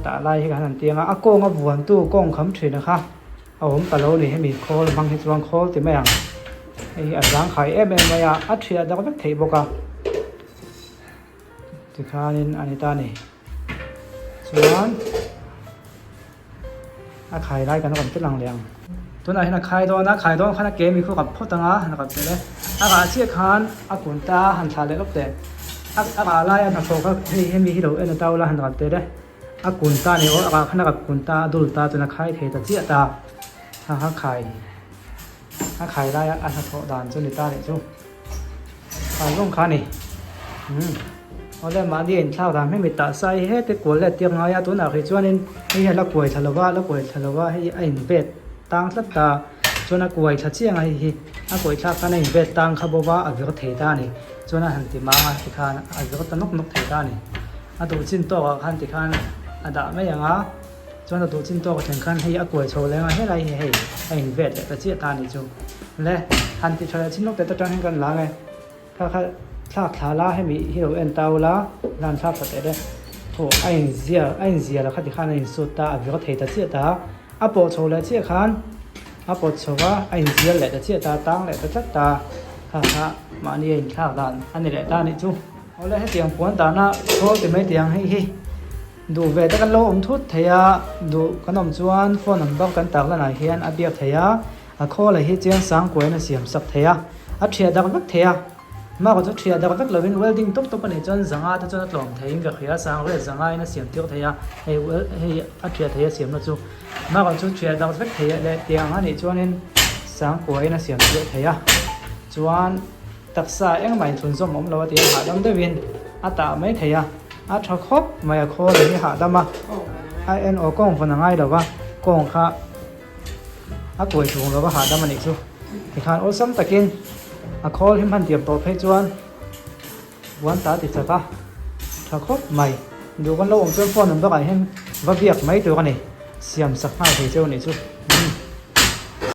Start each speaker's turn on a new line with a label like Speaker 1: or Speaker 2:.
Speaker 1: tah lai hi kan han ti ang a, a kawng a vuantu kawng kham thin a kha a awm ta lo a ni hemi khawl hmang hi chuan khawl ti mai ang hei hi a zangkhai em em mai a a thiah dak vek theih bawk a tikhanin a ni ta a ni chuan. A khai lai kan rawn tel ang leh ang. Tunah hian a khai dawn a, khai dawn khan a ke mi khu kap phawt ang a, han kap leh e. A rah chiah khan a kun ta a, han thlah leh lawk teh. A a rah lai a hnathawh kha hei hemi hi lo en a tau la han kap teh le. A kun ta a ni aw, a rah khan a kap kun ta a, a dul ta chuan a khai thei ta chiah ta. Ha ha khai a khai lai a hnathawh dan chu ni ta nih chu. Khai vawng kha a ni. Umm awle mahni a inthlak dan hemi tah sa hi heti kual let tir ngai a tunah khi chuanin hei hi a la kuai thla lo va a la kuai thla lo va hei a invet tang tlat ta chuan a kuai thla chiang a hei hi a kuai thlak khan a invet tang kha bawk a a vir thei ta a ni chuan a han ti mang a tikhan a vir ta nawk nawk thei ta a ni a duh chin tawkah khan tikhan a dah mai ang a chuan a duh chin tawk a thlen khan hei a kuai chho leng a helai hi hei a invet leh ta chiah ta a ni chu le han ti tha leh chin lawk te atang hian kan lang e. Kha kha thlak thla la hemi hi lo en ta ula lan thlak thla teh le aw a in zia a in zia la khati khan a in sut ta a vir thei ta chiah ta a pawh chho leh chiah khan a pawt chho va a in zial leh ta chiah ta tang leh ta tlat ta kha kha mahni a in thlak dan a ni leh ta a nih chu awle hetiang puan dahna khawl ti mai tiang hei hi duh ve te kan lo awm thut thei a duh kan awm chuan phone number kan tak lanah hian a biak thei a. A khawla hi chiang sang kuain a siam sak thei a, a thiah dak vek thei a. Maka chu thiah dak vek lovin welding tawp tawp a nih chuan zanga te chuan a tlawm theiin ka hria, sang riat zanga in a siam tir thei a, hei hei a thiah thei a siamna chu. Maka chu thiah dak vek thei leh tiang a nih chuanin sang kuain a siam tir thei a, chuan taksa engmah inthlunzawm awm lo a ti a, hahdam deuhin a tah mai thei a, a tha khawp mai a khawla hi hahdam a, a en aw kawng vawn a ngai lo va, kawng kha. A kuai tlung lova hahdam a nih chu. Tikhan awlsam takin a khawl hi hman tiam tawh phei chuan buan ta ti chak a, tha khawp mai. Duh kan lo awm chuan phone number ah hian va biak mai tur a ni. Siam sak nghal thei cheu a nih chu. Umm.